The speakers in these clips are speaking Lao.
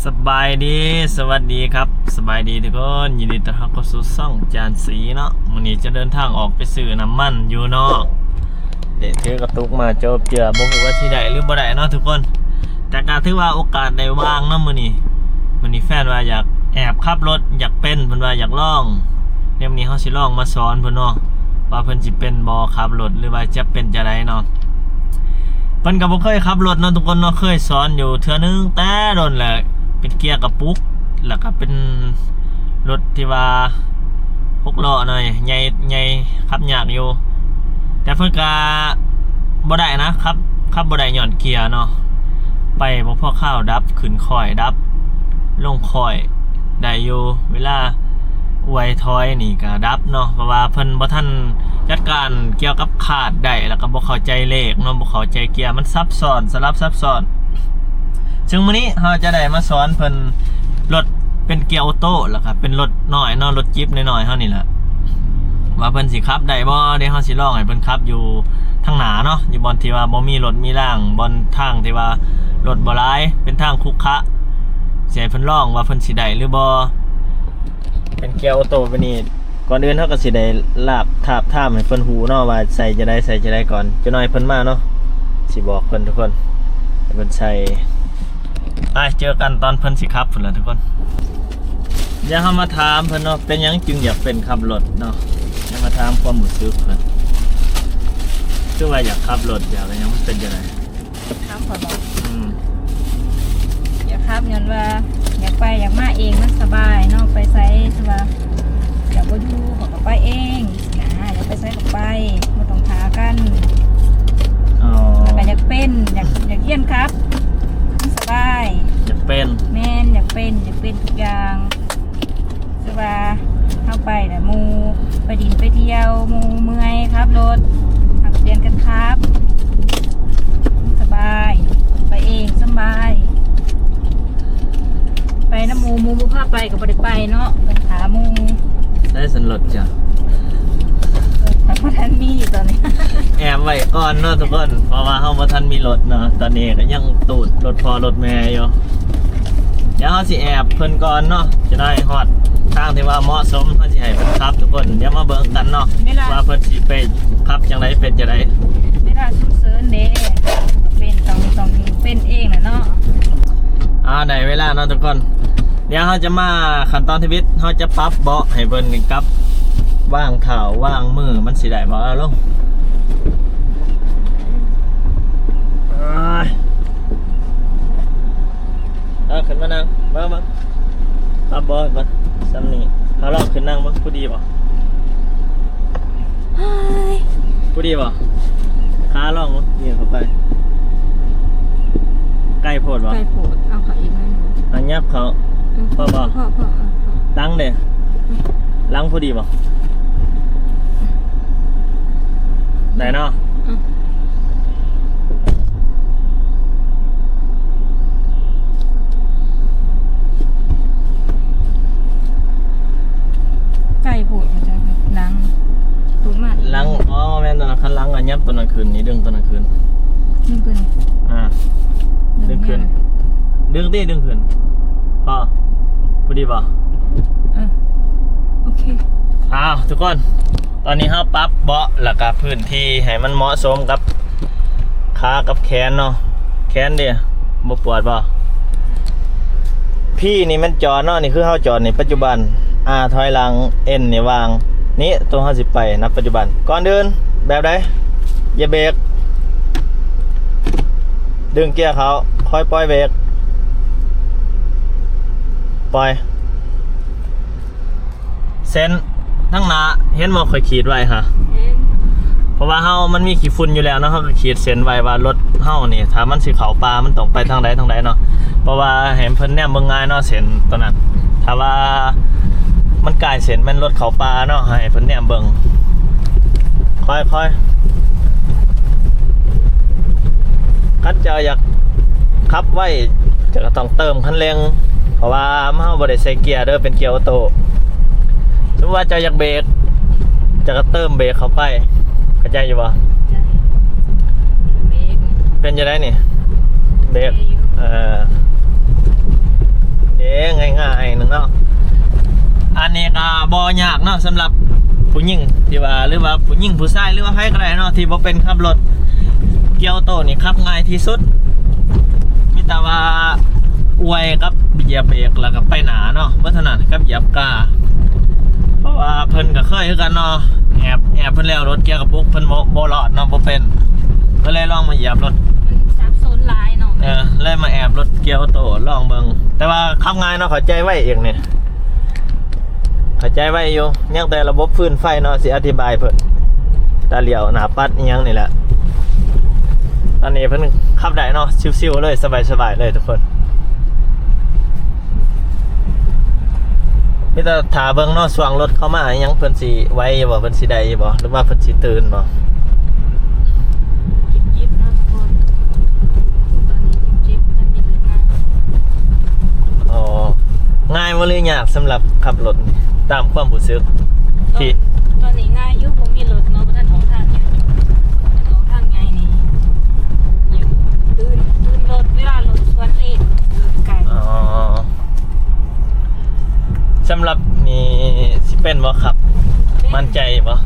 ສະບາຍດີ ສະຫວັດດີຄັບ ສະບາຍດີທຸກຄົນ ຍິນດີຕ້ອນຮັບເຂົ້າສູ່ຊ່ອງຈານສີເນາະ. ມື້ນີ້ຈະເດີນທາງອອກໄປຊື້ນ້ຳມັນຢູ່ນອກ ເດ ຖືກະຕຸກມາໂຈບເຈືອ ບໍ່ຮູ້ວ່າຊິໄດ້ຫຼືບໍ່ໄດ້ເນາະທຸກຄົນ. ແຕ່ກະຖືວ່າໂອກາດໄດ້ວ່າງເນາະມື້ນີ້. ມື້ນີ້ແຟນວ່າຢາກແອບຂັບລົດ ຢາກເປັນ ເພິ່ນວ່າຢາກລອງ. ແນວນີ້ເຮົາຊິລອງມາສອນເພິ່ນເນາະ ວ່າເພິ່ນຊິເປັນບໍ່ຂັບລົດ ຫຼືວ່າຈະເປັນຈັ່ງໃດເນາະ. ເພິ່ນກໍບໍ່ເຄີຍຂັບລົດເນາະທຸກຄົນເນາະ ເຄີຍສອນຢູ່ເທື່ອໜຶ່ງແຕ່ດົນແລ້ວ ເປັນເກຍກະປຸກ ແລ້ວກໍເປັນລົດທີ່ວ່າຫົກລໍ້ໜ້ອຍ ໃຫຍ່ ໃຫຍ່ ຂັບຍາກຢູ່ ແຕ່ເພິ່ນກໍບໍ່ໄດ້ນະ ຂັບ ຂັບບໍ່ໄດ້ຍ້ອນເກຍເນາະ ໄປບໍ່ພໍຄາວດັບ ຂຶ້ນຄ້ອຍດັບ ລົງຄ້ອຍໄດ້ຢູ່ ເວລາອວຍຖອຍນີ້ກໍດັບເນາະ ເພາະວ່າເພິ່ນບໍ່ທັນຈັດການກ່ຽວກັບຄາດໄດ້ ແລ້ວກໍບໍ່ເຂົ້າໃຈເລກເນາະ ບໍ່ເຂົ້າໃຈເກຍ ມັນສັບຊ້ອນ ສະຫຼັບສັບຊ້ອນ. ເຊິ່ງມື້ນີ້ເຮົາຈະໄດ້ມາສອນເພິ່ນລົດເປັນເກຍໂອໂຕ້ ແລ້ວກໍເປັນລົດນ້ອຍເນາະ ລົດຈິບນ້ອຍໆເຮົານີ້ແຫຼະ ວ່າເພິ່ນຊິຂັບໄດ້ບໍ່ ດຽວເຮົາຊິລອງໃຫ້ເພິ່ນຂັບຢູ່ທາງໜ້າເນາະ ຢູ່ບ່ອນທີ່ວ່າບໍ່ມີລົດມີລາງ ບ່ອນທາງທີ່ວ່າລົດບໍ່ຫຼາຍ ເປັນທາງຂຸຂະ ຊິໃຫ້ເພິ່ນລອງວ່າເພິ່ນຊິໄດ້ຫຼືບໍ່. ເປັນເກຍໂອໂຕ້ບາດນີ້ ກ່ອນອື່ນເຮົາກໍຊິໄດ້ລາບທາບທາມໃຫ້ເພິ່ນຮູ້ເນາະ ວ່າໃສ່ຈັ່ງໃດ ໃສ່ຈັ່ງໃດກ່ອນ. ຈັກໜ້ອຍເພິ່ນມາເນາະ ຊິບອກເພິ່ນທຸກຄົນ ໃຫ້ເພິ່ນໃສ່. ໄປ ເຈີກັນຕອນເພິ່ນຊິຂັບພຸ້ນລະທຸກຄົນ. ດຽວເຮົາມາຖາມເພິ່ນເນາະ ເປັນຫຍັງຈຶ່ງຢາກເປັນຂັບລົດເນາະ. ດຽວມາຖາມຄວາມຮູ້ສຶກເພິ່ນ ຄືວ່າຢາກຂັບລົດ ຢາກຫຍັງ ມັນເປັນຈັ່ງໃດ? ຖາມຂ້ອຍບໍ? ອືມ ຢາກຂັບຍ້ອນວ່າຢາກໄປຢາກມາເອງ ມັນສະບາຍເນາະ ໄປໃສ ຄືວ່າຢາກບໍ່ຢູ່ເຂົາກໍໄປເອງນະ ຢາກໄປໃສກໍໄປ ບໍ່ຕ້ອງຖ້າກັນ. ອໍ ແລ້ວກໍຢາກເປັນ ຢາກ ຢາກຮຽນຂັບ ມັນສະບາຍ ຢາກເປັນ ແມ່ນ ຢາກເປັນ ຢາກເປັນທຸກຢ່າງ. ຄືວ່າເຮົາໄປແລ້ວໝູ່ໄປດິນໄປທ່ຽວ ໝູ່ເມື່ອຍຂັບລົດ ຮັບປ່ຽນກັນຂັບ ສະບາຍ ໄປເອງສະບາຍ ໄປນຳໝູ່ ໝູ່ບໍ່ພາໄປກໍບໍ່ໄດ້ໄປເນາະ ຕ້ອງຖ້າໝູ່. ໃຊ້ສັນລົດຈ້ະ ລົດບໍ່ທັນມີຕອນນີ້ ແອບໄວ້ກ່ອນເນາະທຸກຄົນ ເພາະວ່າເຮົາບໍ່ທັນມີລົດເນາະ ຕອນນີ້ກໍຍັງຕູດລົດພໍ່ລົດແມ່ຢູ່. ດຽວເຮົາຊິແອບເພິ່ນກ່ອນເນາະ ຈະໄດ້ຮອດທາງທີ່ວ່າເໝາະສົມ ເຮົາຊິໃຫ້ເພິ່ນຂັບທຸກຄົນ. ດຽວມາເບິ່ງກັນເນາະ ເວລາ ວ່າເພິ່ນຊິໄປຂັບຈັ່ງໃດ ເປັນຈັ່ງໃດ. ເວລາສຸກເສີນເດ້ ເປັນ ຕ້ອງ ຕ້ອງເປັນເອງແຫຼະເນາະ. ອ່າ ໄດ້ເວລາເນາະທຸກຄົນ ດຽວເຮົາຈະມາຂັ້ນຕອນທຳອິດ ເຮົາຈະປັບເບາະໃຫ້ເພິ່ນກັບວາງເທົ້າວາງມື ມັນຊິໄດ້ບໍ່ ອາລົງ. ເອົາ ຂຶ້ນມານັ່ງ ມາ ມາ ປັບເບາະໃຫ້ກ່ອນ ສ່ຳນີ້ ເຮົາລອງຂຶ້ນນັ່ງເບິ່ງ ພໍດີບໍ່? ເຮີ້ຍ ພໍດີບໍ່? ຂາລອງເອີງເຂົ້າໄປ ໃກ້ໂພດບໍ່? ໃກ້ໂພດ ເອົາເຂົ້າອີກໜ້ອຍໜຶ່ງ ອັນຫຍັບເຂົ້າ ອືມ ພໍບໍ່? ພໍ ພໍ ພໍ ເອີ ພໍ ຫຼັງເດ້? ອືມ ຫຼັງພໍດີບໍ່? ໄດ້ເນາະ? ອືມ ໃກ້ໂພດ ເຈົ້າ ຫຼັງ ຕູດມາອີກ ຫຼັງ ອໍ ແມ່ນ ໂຕນັ້ນ ຄັນຫຼັງກໍຫຍັບໂຕນັ້ນຂຶ້ນ ນີ້ ດຶງໂຕນັ້ນຂຶ້ນ ດຶງໂຕນີ້ ອ່າ ດຶງຂຶ້ນ ດຶງຕິ ດຶງຂຶ້ນ ພໍ ພໍດີບໍ່? ເອີ ໂອເຄ ອ້າວ ທຸກຄົນ ຕອນນີ້ເຮົາປັບເບາະ ແລ້ວກະພື້ນທີ່ໃຫ້ມັນເໝາະສົມກັບຂາກັບແຂນເນາະ. ແຂນເດ ບໍ່ປວດບໍ່? ພີນີ້ແມ່ນຈອດເນາະ ນີ້ຄືເຮົາຈອດນີ້ປັດຈຸບັນ ອາ ຖອຍຫຼັງ ເອັນນີ້ວາງ ນີ້ໂຕເຮົາຊິໄປນະປັດຈຸບັນ. ກ່ອນອື່ນແບບໃດ? ຢ່າເບກ ດຶງເກຍເຂົ້າ ຄ່ອຍປ່ອຍເບກ ປ່ອຍ. ເສັ້ນທາງໜ້າເຫັນບໍ່ ຂ້ອຍຂີດໄວ້ຫະ? ເຫັນ ເພາະວ່າເຮົາມັນມີຂີ້ຝຸ່ນຢູ່ແລ້ວເນາະ ເຮົາກໍຂີດເສັ້ນໄວ້ວ່າລົດເຮົານີ້ ຖ້າມັນຊິເຂົ້າປ່າ ມັນຕ້ອງໄປທາງໃດທາງໃດເນາະ ເພາະວ່າໃຫ້ເພິ່ນແນມເບິ່ງງ່າຍເນາະ ເສັ້ນໂຕນັ້ນ. ຖ້າວ່າມັນກາຍເສັ້ນແມ່ນລົດເຂົ້າປ່າເນາະ ໃຫ້ເພິ່ນແນມເບິ່ງ ຄ່ອຍໆ. ຄັນເຈົ້າຢາກຂັບໄວ ເຈົ້າກໍຕ້ອງເຕີມຄັນເລັ່ງ ເພາະວ່າເຮົາບໍ່ໄດ້ໃສ່ເກຍເດີ ເປັນເກຍໂອໂຕ້. ສົມມຸດວ່າເຈົ້າຢາກເບກ ເຈົ້າກໍເຕີມເບກເຂົ້າໄປ ເຂົ້າໃຈຢູ່ບໍ່? ເປັນຈັ່ງໃດນີ້? ເບກ ເອີ ເອີ. ອ່າ ບໍ່ຍາກເນາະ ສຳລັບຜູ້ຍິງທີ່ວ່າ ຫຼືວ່າຜູ້ຍິງຜູ້ຊາຍ ຫຼືວ່າໃຜກໍໄດ້ເນາະ ທີ່ບໍ່ເປັນຂັບລົດ ເກຍໂຕນີ້ຂັບງ່າຍທີ່ສຸດ ມີແຕ່ວ່າອວຍກັບຢຽບເບຣກ ແລ້ວກໍໄປໜ້າເນາະ ບໍ່ເທົ່ານັ້ນກັບຢຽບກ້າ ເພາະວ່າເພິ່ນກໍເຄີຍຄືກັນເນາະ ແອບ ແອບເພິ່ນແລ້ວ ລົດເກຍກະປຸກເພິ່ນບໍ່ ບໍ່ລອດເນາະ ບໍ່ເປັນ ກໍເລີຍລອງມາຢຽບລົດ ມັນສັບສົນຫຼາຍເນາະ ເອີ ເລີຍມາແອບລົດເກຍໂຕລອງເບິ່ງ ແຕ່ວ່າຂັບງ່າຍເນາະ ເຂົ້າໃຈໄວອີກນີ້ ເຂົ້າໃຈໄວຢູ່ ຍັງແຕ່ລະບົບຟືນໄຟເນາະ ຊິອະທິບາຍເພິ່ນ ຕາຫຼຽວ ໜ້າປັດ ອີ່ຫຍັງນີ້ແຫຼະ ຕອນນີ້ເພິ່ນຂັບໄດ້ເນາະ ຊິວໆເລີຍ ສະບາຍໆເລີຍທຸກຄົນ ມີແຕ່ຖ້າເບິ່ງເນາະ ຊ່ວງລົດເຂົ້າມາອີ່ຫຍັງ ເພິ່ນຊິໄວຢູ່ບໍ່ ເພິ່ນຊິໄດ້ຢູ່ບໍ່ ຫຼືວ່າເພິ່ນຊິຕື່ນບໍ່? ຈິບໆເນາະທຸກຄົນ ຕອນນີ້ຈິບໆ ບໍ່ທັນມີລົດມາ ອໍ ງ່າຍບໍ່ ຫຼືຍາກສຳລັບຂັບລົດນີ້ ຕາມຄວາມຮູ້ສຶກ? ທີ່ ຕອນນີ້ງ່າຍຢູ່ ບໍ່ມີລົດເນາະ ບໍ່ທັນອອກທາງໃຫຍ່ ບໍ່ທັນອອກທາງໃຫຍ່ນີ້ ຕື່ນ ຕື່ນລົດ ເວລາລົດສວນເລນ ລົດໄກ ອໍ ສຳລັບນີ້ຊິເປັນບໍ່ຂັບ? ເປັນ ໝັ້ນໃຈບໍ່?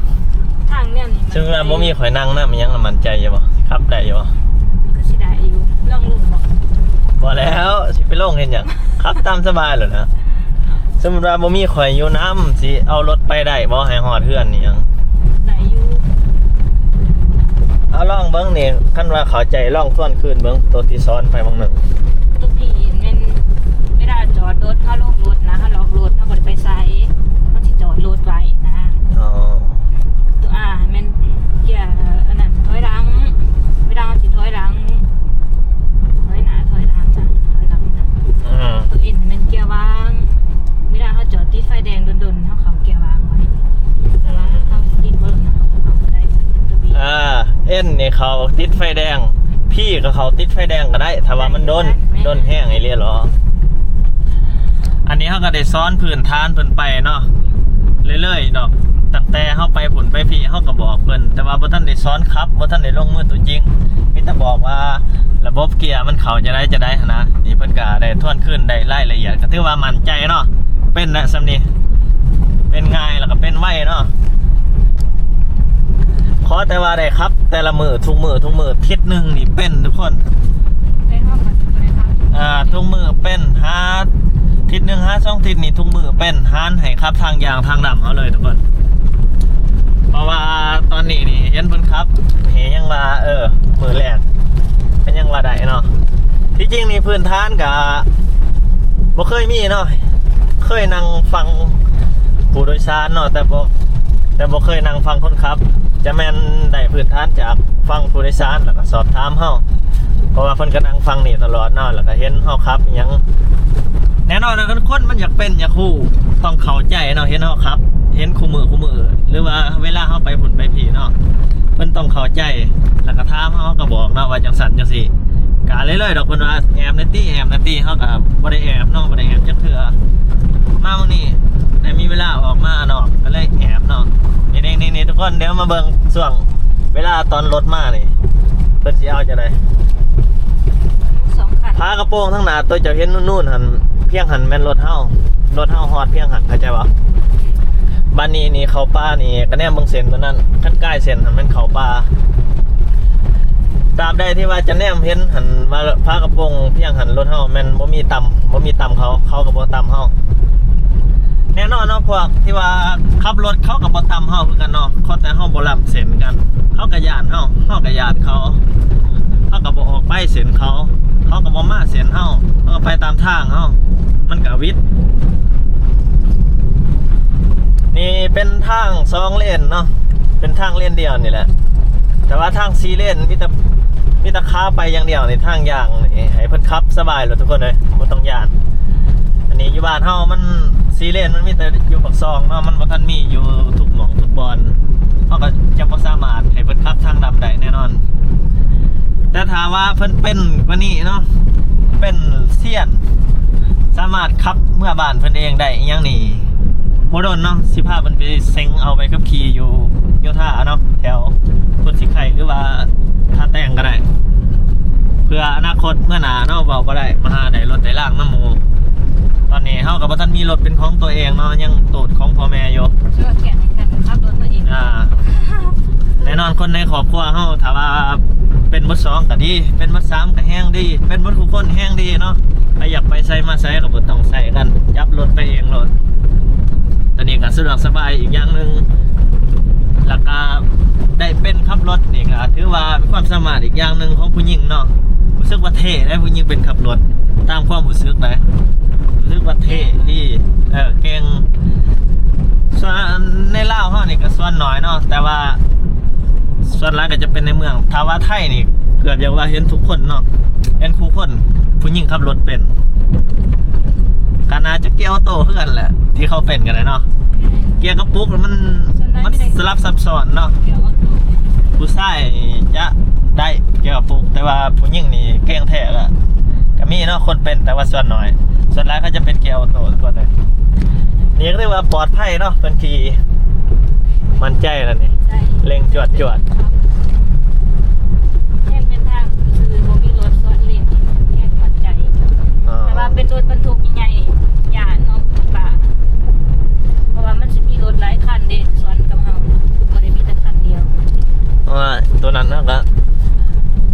ທາງແນວນີ້ ສົມມຸດວ່າບໍ່ມີຂ້ອຍນັ່ງນຳອີ່ຫຍັງ ໝັ້ນໃຈຢູ່ບໍ່? ຊິຂັບໄດ້ຢູ່ບໍ່? ຄືຊິໄດ້ຢູ່ ລອງລົງບໍ່? ບໍ່ແລ້ວ ຊິໄປລົງເຮັດຫຍັງ? ຂັບຕາມສະບາຍໂລດນະ ສົມມຸດວ່າບໍ່ມີຂ້ອຍຢູ່ນຳ ຊິເອົາລົດໄປໄດ້ບໍ່ ໃຫ້ຮອດເຮືອນນີ້ຫຍັງ? ໄດ້ຢູ່ ເອົາລອງເບິ່ງນີ້ ຄັນວ່າເຂົ້າໃຈລອງທວນຄືນເບິ່ງ ໂຕທີ່ສອນໄປຫວ່າງໜຶ່ງ ໂຕທີ່ແມ່ນເວລາຈອດລົດ ເຮົາລົງລົດນະ ເຮົາລັອກລົດ ເຮົາບໍ່ໄດ້ໄປໃສ ເຮົາຊິຈອດລົດໄວ້ນະ ອໍ ໂຕ ອາ ແມ່ນເກຍອັນນັ້ນ ຖອຍຫຼັງ ເວລາເຮົາຊິຖອຍຫຼັງ ຖອຍໜ້າຖອຍຫຼັງນະ ຖອຍຫຼັງນະ ອືມ ໂຕເອັນແມ່ນເກຍຫວ່າງ ເວລາເຮົາຈອດຕິດໄຟແດງດົນໆ ເຮົາເຂົ້າເກຍຫວ່າງໄວ້ ແຕ່ວ່າເຮົາຕິດບໍ່ດົນ ເຮົາເຂົ້າບໍ່ໄດ້ ໂຕບີ ອາ ເອັນນີ້ເຂົ້າຕິດໄຟແດງ ພີກໍເຂົ້າຕິດໄຟແດງກໍໄດ້ ຖ້າວ່າມັນດົນ ແມ່ນ ດົນແຮງອີ່ຫຼີເນາະ ອັນນີ້ເຮົາກໍໄດ້ສອນພື້ນຖານເພິ່ນໄປເນາະ ເລື້ອຍໆດອກ ຕັ້ງແຕ່ເຮົາໄປພຸ້ນໄປພີ້ ເຮົາກໍບອກເພິ່ນ ແຕ່ວ່າບໍ່ທັນໄດ້ສອນຂັບ ບໍ່ທັນໄດ້ລົງມືຕົວຈິງ ມີແຕ່ບອກວ່າລະບົບເກຍມັນເຂົ້າຈັ່ງໃດຈັ່ງໃດຫັ້ນນະ ນີ້ເພິ່ນກໍໄດ້ທວນຄືນໄດ້ລາຍລະອຽດ ກໍຖືວ່າໝັ້ນໃຈເນາະ ເປັນແລ້ວສ່ຳນີ້ ເປັນງ່າຍ ແລ້ວກໍເປັນໄວເນາະ ຂໍແຕ່ວ່າໄດ້ຂັບແຕ່ລະມື້ ທຸກມື້ ທຸກມື້ ທິດໜຶ່ງນີ້ເປັນທຸກຄົນ ໄດ້ຮັບມັນໄດ້ຮັບ ອ່າ ທຸກມື້ເປັນ ຫາທິດໜຶ່ງຫາສອງທິດນີ້ ທຸກມື້ເປັນ ຫານໃຫ້ຂັບທາງຢ່າງທາງດຳເອົາເລີຍທຸກຄົນ ເພາະວ່າຕອນນີ້ນີ້ເຫັນເພິ່ນຂັບ ເຫັນຍັງວ່າ ເອີ ມື້ແລກ ກໍຍັງວ່າໄດ້ເນາະ ທີ່ຈິງນີ້ພື້ນຖານກໍບໍ່ເຄີຍມີເນາະ ເຄີຍນັ່ງຟັງຜູ້ໂດຍສານເນາະ ແຕ່ບໍ່ ແຕ່ບໍ່ເຄີຍນັ່ງຟັງຄົນຂັບ ຈະແມ່ນໄດ້ພື້ນຖານຈາກຟັງຜູ້ໂດຍສານ ແລ້ວກໍສອບຖາມເຮົາ ເພາະວ່າເພິ່ນກໍນັ່ງຟັງນີ້ຕະຫຼອດເນາະ ແລ້ວກໍເຫັນເຮົາຂັບອີ່ຫຍັງ ແນ່ນອນນະ ຄັນຄົນມັນຢາກເປັນຢາກຮູ້ ຕ້ອງເຂົ້າໃຈເນາະ ເຫັນເຮົາຂັບ ເຫັນຄູ່ມື້ຄູ່ມື້ ຫຼືວ່າເວລາເຮົາໄປພຸ້ນໄປພີ້ເນາະ ເພິ່ນຕ້ອງເຂົ້າໃຈ ແລ້ວກໍຖາມເຮົາ ເຮົາກໍບອກເນາະວ່າຈັ່ງຊັ້ນຈັ່ງຊີ້ ກະເລື້ອຍໆດອກ ເພິ່ນວ່າແອບແດ່ຕິ ແອບແດ່ຕິ ເຮົາກໍບໍ່ໄດ້ແອບເນາະ ບໍ່ໄດ້ແອບຈັກເທື່ອ ມາມື້ນີ້ໄດ້ມີເວລາອອກມາເນາະ ກໍເລີຍແອບເນາະ ນີ້ໆໆ ທຸກຄົນ ດຽວມາເບິ່ງຊ່ວງເວລາຕອນລົດມານີ້ ເພິ່ນຊິເອົາຈັ່ງໃດ ສອງຄັນ ຝາກະໂປງທາງໜ້າໂຕເຈົ້າເຫັນນູນໆຫັ້ນ ພຽງຫັ້ນແມ່ນລົດເຮົາ ລົດເຮົາຮອດພຽງຫັ້ນ ເຂົ້າໃຈບໍ່? ບາດນີ້ນີ້ເຂົ້າປ່ານີ້ ກະແນມເບິ່ງເສັ້ນໂຕນັ້ນ ຄັນກາຍເສັ້ນຫັ້ນແມ່ນເຂົ້າປ່າ ຕາບໃດທີ່ວ່າຈະແນມເຫັນຫັ້ນວ່າຝາກະໂປງພຽງຫັ້ນ ລົດເຮົາແມ່ນບໍ່ມີຕຳ ບໍ່ມີຕຳເຂົາ ເຂົາກໍບໍ່ຕຳເຮົາ ແນ່ນອນເນາະ ພວກທີ່ວ່າຂັບລົດເຂົາກໍບໍ່ຕຳເຮົາຄືກັນເນາະ ຂໍແຕ່ເຮົາບໍ່ລ້ຳເສັ້ນກັນ ເຂົາກໍຢ້ານເຮົາ ເຮົາກໍຢ້ານເຂົາ ເຮົາກໍບໍ່ອອກໄປເສັ້ນເຂົາ ເຂົາກໍບໍ່ມາເສັ້ນເຮົາ ເຮົາກໍໄປຕາມທາງເຮົາ ມັນກໍຫວິດ ນີ້ເປັນທາງສອງເລນເນາະ ເປັນທາງເລນດຽວນີ້ແຫຼະ ແຕ່ວ່າທາງສີ່ເລນມີແຕ່ ມີແຕ່ຂາໄປຢ່າງດຽວນີ້ ທາງຍ່າງນີ້ໃຫ້ເພິ່ນຂັບສະບາຍໂລດທຸກຄົນເອີຍ ບໍ່ຕ້ອງຢ້ານ ອັນນີ້ຢູ່ບ້ານເຮົາມັນສີ່ເລນ ມັນມີແຕ່ຢູ່ປາກຊ່ອງເນາະ ມັນບໍ່ທັນມີຢູ່ທຸກໝ່ອງທຸກບ່ອນ ເຮົາກໍຈະບໍ່ສາມາດໃຫ້ເພິ່ນຂັບທາງດຳໄດ້ແນ່ນອນ ແຕ່ຖ້າວ່າເພິ່ນເປັນກວ່ານີ້ເນາະ ເປັນຊຽນ ສາມາດຂັບເມືອບ້ານເພິ່ນເອງໄດ້ອີ່ຫຍັງນີ້ ບໍ່ດົນເນາະ ຊິພາເພິ່ນໄປເສັງເອົາໃບຂັບຂີ່ຢູ່ໂຍທາເນາະ ແຖວໂພນສີໄຄ ຫຼືວ່າທ່າແຕງກໍໄດ້ ເພື່ອອະນາຄົດເມື່ອໜ້າເນາະ ເວົ້າບໍ່ໄດ້ ມາຫາໄດ້ລົດໄດ້ລາງນຳໝູ່ ຕອ ນີ້ເຮົາກໍບໍ່ທັນມີລົດເປັນຂອງຕົວເອງເນາະ ຍັງໂຕດຂອງພໍ່ແມ່ຢູ່. ເຊື່ອແກ່ນໃຫ້ກັນຂັບລົດຕົວເອງ. ອ່າ ແນ່ນອນຄົນໃນຄອບຄົວເຮົາ ຖ້າວ່າເປັນໝົດສອງກໍດີ ເປັນໝົດສາມກໍແຮງດີ ເປັນໝົດທຸກຄົນແຮງດີເນາະ. ໃຜຢາກໄປໃສມາໃສກໍບໍ່ຕ້ອງໃຊ້ກັນ ຈັບລົດໄປເອງໂລດ. ຕົວນີ້ກໍສະດວກສະບາຍອີກຢ່າງໜຶ່ງ ແລ້ວກໍໄດ້ເປັນຂັບລົດນີ້ກໍຖືວ່າເປັນຄວາມສາມາດອີກຢ່າງໜຶ່ງຂອງຜູ້ຍິງເນາະ. ຮູ້ສຶກວ່າເທ່ເດ້ ຜູ້ຍິງເປັນຂັບລົດ ຕາມຄວາມຮູ້ສຶກເດ້ ຮູ້ສຶກວ່າເທ່ດີ ເອີ ເກັ່ງ. ສ່ວນໃນລາວເຮົານີ້ກໍສ່ວນໜ້ອຍເນາະ ແຕ່ວ່າສ່ວນຫຼາຍກໍຈະເປັນໃນເມືອງ. ຖ້າວ່າໄທນີ້ເກືອບຢາກວ່າເຫັນທຸກຄົນເນາະ ເຫັນຄູ່ຄົນ ຜູ້ຍິງຂັບລົດເປັນ ກໍໜ້າຈະເກຍອໍໂຕ້ຄືກັນແຫຼະ ທີ່ເຂົາເປັນກໍໄດ້ເນາະ. ເກຍກະປຸກມັນ ມັນສະຫຼັບຊັບຊ້ອນເນາະ. ຜູ້ຊາຍຈະໄດ້ເກຍກະປຸກ ແຕ່ວ່າຜູ້ຍິງນີ້ເກັ່ງແທ້ກໍ ກໍມີເນາະ ຄົນເປັນ ແຕ່ວ່າສ່ວນໜ້ອຍ ສ່ວນຫຼາຍເຂົາຈະເປັນເກຍອໍໂຕ້ທຸກຄົນເລີຍ. ນີ້ກໍຖືວ່າປອດໄພເນາະ ເພິ່ນຂີ່ໝັ້ນໃຈແລ້ວນີ້ ໃຊ່ ເລັ່ງຈວດໆ. ແຍກເປັນທາງຄືບໍ່ມີລົດສວນເລນ ແຍກໝັ້ນໃຈ. ອໍ ແຕ່ວ່າເປັນລົດບັນທຸກໃຫຍ່ໆ ຢ້ານເນາະ ລົດກະບະ ເພາະວ່າມັນຊິມີລົດຫຼາຍຄັນເດ້ ສວນກັບເຮົາ ບໍ່ໄດ້ມີແຕ່ຄັນດຽວ. ເພາະວ່າໂຕນັ້ນເຮົາກໍ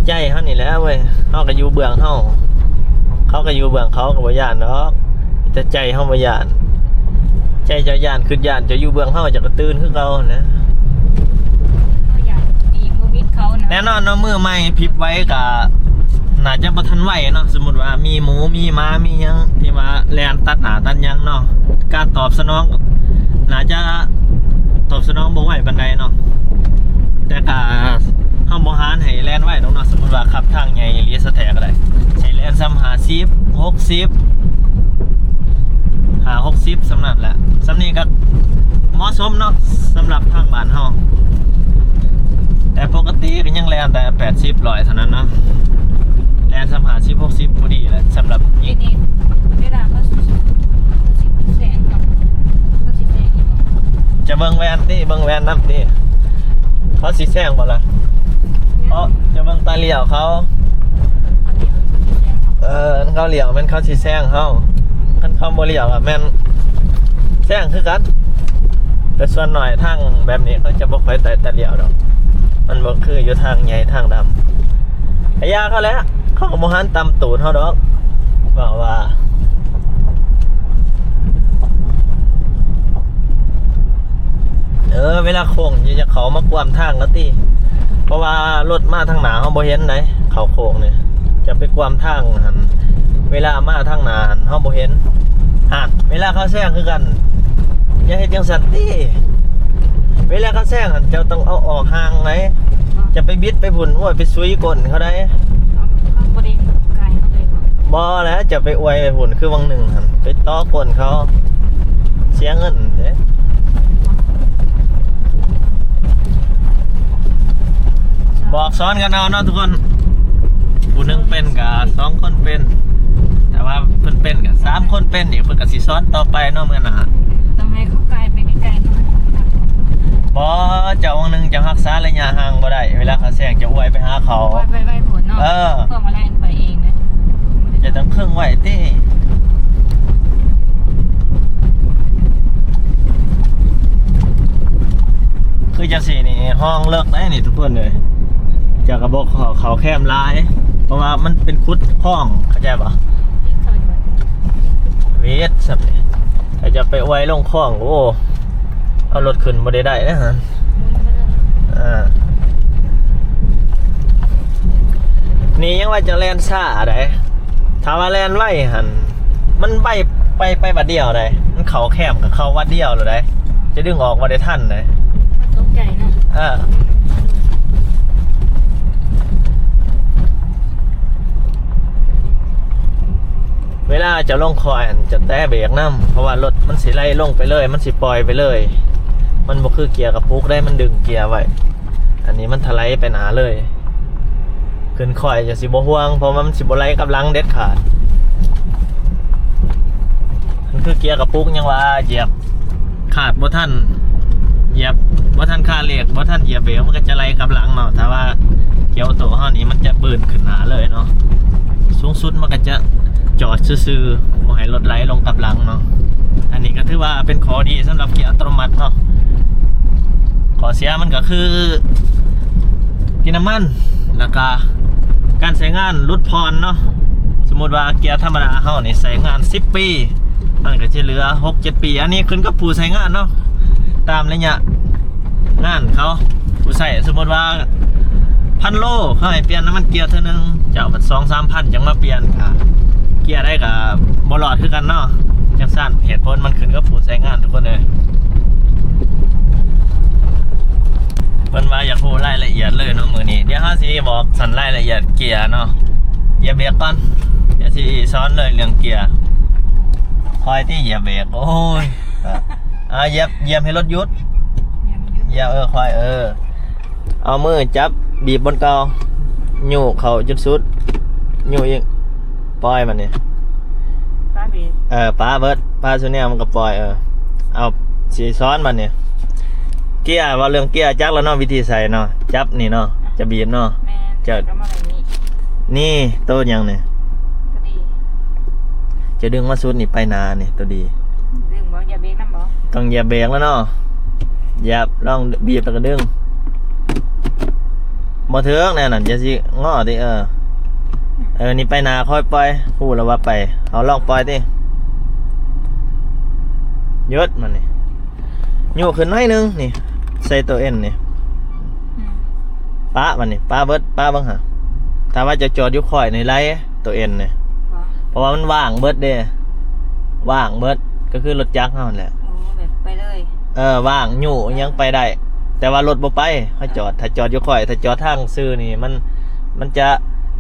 ໃຈເຮົານີ້ແຫຼະເວີຍ ເຮົາກໍຢູ່ເບື້ອງເຮົາ ເຂົາກໍຢູ່ເບື້ອງເຂົາ ກໍບໍ່ຢ້ານດອກ. ແຕ່ໃຈເຮົາບໍ່ຢ້ານ ໃຈເຈົ້າຢ້ານ ຄິດຢ້ານ ເຈົ້າຢູ່ເບື້ອງເຮົາ ເຈົ້າກໍຕື່ນຄືເກົ່າຫັ້ນນະ. ເຮົາຢ້ານອີກບໍ່ມິດເຂົານະ. ແນ່ນອນເນາະ ມືໃໝ່ພິບໄວກໍໜ້າຈະບໍ່ທັນໄວເນາະ. ສົມມຸດວ່າມີໝູ ມີໝາ ມີຫຍັງທີ່ວ່າແລ່ນຕັດໜ້າຕັດຫຍັງເນາະ ການຕອບສະໜອງໜ້າຈະຕອບສະໜອງບໍ່ໄວປານໃດເນາະ. ແຕ່ກໍເຮົາບໍ່ຫານໃຫ້ແລ່ນໄວດອກເນາະ. ສົມມຸດວ່າຂັບທາງໃຫຍ່ອີ່ຫຼີສະແທ້ກໍໄດ້ ໃຫ້ແລ່ນສ່ຳຫ້າສິບ ຫົກສິບ ຫ້າ ຫົກສິບ ສ່ຳນັ້ນແຫຼະ. ສ່ຳນີ້ກໍເໝາະສົມເນາະ ສຳລັບທາງບ້ານເຮົາ. ແຕ່ປົກກະຕິກໍຍັງແລ່ນແຕ່ແປດສິບ ຮ້ອຍເທົ່ານັ້ນເນາະ ແລ່ນສ່ຳຫ້າສິບ ຫົກສິບ ພໍດີແຫຼະ ສຳລັບຍິງ. ເວລາເຂົາຊິ ເຂົາຊິແຊງເນາະ ເຂົາຊິແຊງອີກບໍ່? ຈະເບິ່ງແວ່ນຕິ ເບິ່ງແວ່ນນຳຕິ ເຂົາຊິແຊງບໍ່ລະ? ເພາະຈະເບິ່ງຕາລ້ຽວເຂົາ ເອີ ຄັນເຂົາລ້ຽວແມ່ນເຂົາຊິແຊງເຮົາ ຄັນເຂົາບໍ່ລ້ຽວກໍແມ່ນແຊງຄືກັນ. ແຕ່ສ່ວນໜ້ອຍທາງແບບນີ້ເຂົາຈະບໍ່ຄ່ອຍໄຕ່ຕາລ້ຽວດອກ ມັນບໍ່ຄືຢູ່ທາງໃຫຍ່ທາງດຳ. ກະຢ່າເຂົາແຫຼະ ເຂົາກໍບໍ່ຫັນຕຳຕູດເຮົາດອກ ເວົ້າວ່າ ເອີ ເວລາໂຄ້ງຢ່າເຂົ້າມາກວມທາງເຂົາຕິ ເພາະວ່າລົດມາທາງໜ້າເຮົາບໍ່ເຫັນໃດ ເຂົ້າໂຄ້ງນີ້ ຈະໄປກວມທາງຫັ້ນ ເວລາມາທາງໜ້າຫັ້ນເຮົາບໍ່ເຫັນ. ຫາກເວລາເຂົາແຊງຄືກັນ ຢ່າເຮັດຈັ່ງຊັ້ນຕິ ເວລາເຂົາແຊງຫັ້ນເຈົ້າຕ້ອງເອົາອອກຫ່າງໃດ ຈະໄປບິດໄປພຸ້ນ ໂອ້ຍ ໄປສຸຍກົ້ນເຂົາໃດ. ບໍ່ໄດ້ກາຍເຂົາເລີຍບໍ່? ບໍ່ແຫຼະ ຈະໄປອວຍໄປພຸ້ນ ຄືຫວ່າງໜຶ່ງຫັ້ນ ໄປຕໍ່ກົ້ນເຂົາ ເສຍເງິນເດ້. ບອກສອນກັນເອົາເນາະທຸກຄົນ ຜູ້ໜຶ່ງເປັນກໍສອງຄົນເປັນ ແຕ່ວ່າເພິ່ນເປັນກໍສາມຄົນເປັນອີກ ເພິ່ນກໍຊິສອນຕໍ່ໄປເນາະ ມື້ໜ້າ ຕ້ອງໃຫ້ເຂົາກາຍໄປໄກໆເນາະ. ບໍ່ ເຈົ້າຫວ່າງໜຶ່ງເຈົ້າຮັກສາໄລຍະຫ່າງບໍ່ໄດ້ ເວລາເຂົາແຊງເຈົ້າອວຍໄປຫາເຂົາ ໄວໆໂພດເນາະ. ເອີ ພວງມາໄລໄປເອງເດ້ ຈະຕ້ອງເຄິ່ງໄວ້ຕິ. ຄືຈັ່ງຊີ້ນີ້ ຮ່ອງເລິກໄດ໋ນີ້ທຸກຄົນເອີຍ ເຈົ້າກໍບໍ່ເຂົ້າ ເຂົ້າແຄມຫຼາຍ ເພາະວ່າມັນເປັນຂຸດຄອງ ເຂົ້າໃຈບໍ່? ເວດສ່ຳນີ້ ຖ້າຈະໄປອວຍລົງຄອງ ໂອ້ ເອົາລົດຂຶ້ນບໍ່ໄດ້ໄດ້ນະ. ອ່າ ນີ້ຍັງວ່າຈະແລ່ນຊ້າໃດ໋ ຖ້າວ່າແລ່ນໄວຫັ້ນ ມັນໄວໄປ ໄປບາດດຽວໃດ໋ ມັນເຂົ້າແຄມກໍເຂົ້າບາດດຽວໂລດໃດ໋ ຈະດຶງອອກບໍ່ໄດ້ທັນໃດ໋. ຕົກໃຈເນາະ. ເອີ ເວລາຈະລົງຄອຍຫັ້ນ ຈະແຕະເບຣກນຳ ເພາະວ່າລົດມັນຊິໄຫຼລົງໄປເລີຍ ມັນຊິປ່ອຍໄປເລີຍ ມັນບໍ່ຄືເກຍກະປຸກໃດ໋ ມັນດຶງເກຍໄວ້ ອັນນີ້ມັນຖະໄຫຼໄປໜ້າເລີຍ. ຂຶ້ນຄອຍຈະຊິບໍ່ຫ່ວງ ເພາະວ່າມັນຊິບໍ່ໄຫຼກັບຫຼັງເດັດຂາດ. ມັນຄືເກຍກະປຸກ ຍັງວ່າຢຽບຄາດບໍ່ທັນ ຢຽບບໍ່ທັນຄາເລກ ບໍ່ທັນຢຽບເບຣກ ມັນກໍຈະໄຫຼກັບຫຼັງເນາະ. ຖ້າວ່າເກຍໂຕເຮົານີ້ ມັນຈະບືນຂຶ້ນໜ້າເລີຍເນາະ ສູງສຸດມັນກໍຈະ ຈອດຊື່ໆ ບໍ່ໃຫ້ລົດໄຫຼລົງກັບຫຼັງເນາະ. ອັນນີ້ກໍຖືວ່າເປັນຂໍ້ດີສຳລັບເກຍອັດຕະໂນມັດເນາະ. ຂໍ້ເສຍມັນກໍຄືກິນນ້ຳມັນ ແລ້ວກໍການໃຊ້ງານຫຼຸດຜ່ອນເນາະ. ສົມມຸດວ່າເກຍທຳມະດາເຮົານີ້ໃຊ້ງານສິບປີ ມັນກໍຈະເຫຼືອຫົກເຈັດປີ. ອັນນີ້ຂຶ້ນກັບຜູ້ໃຊ້ງານເນາະ ຕາມໄລຍະ ງານເຂົາຜູ້ໃຊ້. ສົມມຸດວ່າພັນໂລ ເຂົາໃຫ້ປ່ຽນນ້ຳມັນເກຍເທື່ອໜຶ່ງ ເຈົ້າບັດສອງສາມພັນຈັ່ງມາປ່ຽນ ກະເກຍໃດກະບໍ່ລອດຄືກັນເນາະ. ຈັ່ງຊັ້ນ ເຫດຜົນມັນຂຶ້ນກັບຜູ້ໃຊ້ງານທຸກຄົນເອີຍ. ເພິ່ນວ່າຢາກຮູ້ລາຍລະອຽດເລີຍເນາະມື້ນີ້. ດຽວເຮົາຊິບອກຊັ້ນລາຍລະອຽດເກຍເນາະ. ຢຽບເບຣກກ່ອນ ດຽວຊິສອນເລີຍເລື່ອງເກຍ. ຄ່ອຍຕິຢຽບເບຣກ ໂອ້ຍ. ອ່າ ຢຽບ ຢຽບໃຫ້ລົດຢຸດ. ຢຽບ ເອີ ຄ່ອຍ ເອີ ເອົາມືຈັບ ບີບບ່ອນເກົ່າ ຍູ້ເຂົ້າຈົນສຸດ ຍູ້ອີກ ປ່ອຍມັນນີ້ ປະບີບ ເອີ ປະເບີດ ປະສຸແນວມັນກໍປ່ອຍ. ເອີ ເອົາ ຊິສອນບັດນີ້ ເກຍ ເວົ້າເລື່ອງເກຍຈັກແລ້ວເນາະ ວິທີໃສ່ເນາະ. ຈັບນີ້ເນາະ ຈະບີບເນາະ ແມ່ນ ຈະ ກໍມາໄວ້ນີ້ ນີ້ ໂຕຫຍັງນີ້ ໂຕດີ ຈະດຶງມາສຸດນີ້ ໄປໜ້ານີ້ ໂຕດີ. ດຶງບໍ່? ຢຽບເບຣກນຳບໍ່? ຕ້ອງຢຽບເບຣກແລ້ວເນາະ. ຢຽບ ລອງບີບແລ້ວກໍດຶງ. ບໍ່ຖືກແນວນັ້ນ ຢ່າຊິງໍຕິ. ເອີ ເອີ ນີ້ໄປໜ້າ ຄ່ອຍປ່ອຍ. ຮູ້ແລ້ວວ່າໄປ. ເອົາ ລອງປ່ອຍຕິ. ຢຸດມັນນີ້. ຍູ້ຂຶ້ນໜ້ອຍໜຶ່ງນີ້ ໃສ່ໂຕເອັນນີ້. ອືມ ປະບັດນີ້ ປະເບີດ ປະເບິ່ງຫາ. ຖ້າວ່າຈະຈອດຢູ່ຄ້ອຍນີ້ໄຫຼ ໂຕເອັນນີ້ ບໍ່ ເພາະວ່າມັນວ່າງເບີດເດ້ ວ່າງເບີດ ກໍຄືລົດຈັກເຮົາຫັ້ນແຫຼະ. ໂອ້ ແບບໄປເລີຍ. ເອີ ວ່າງ ຍູ້ອີ່ຫຍັງໄປໄດ້ ແຕ່ວ່າລົດບໍ່ໄປ. ເຮົາຈອດ ຖ້າຈອດຢູ່ຄ້ອຍ ຖ້າຈອດທາງຊື່ນີ້ ມັນ ມັນຈະ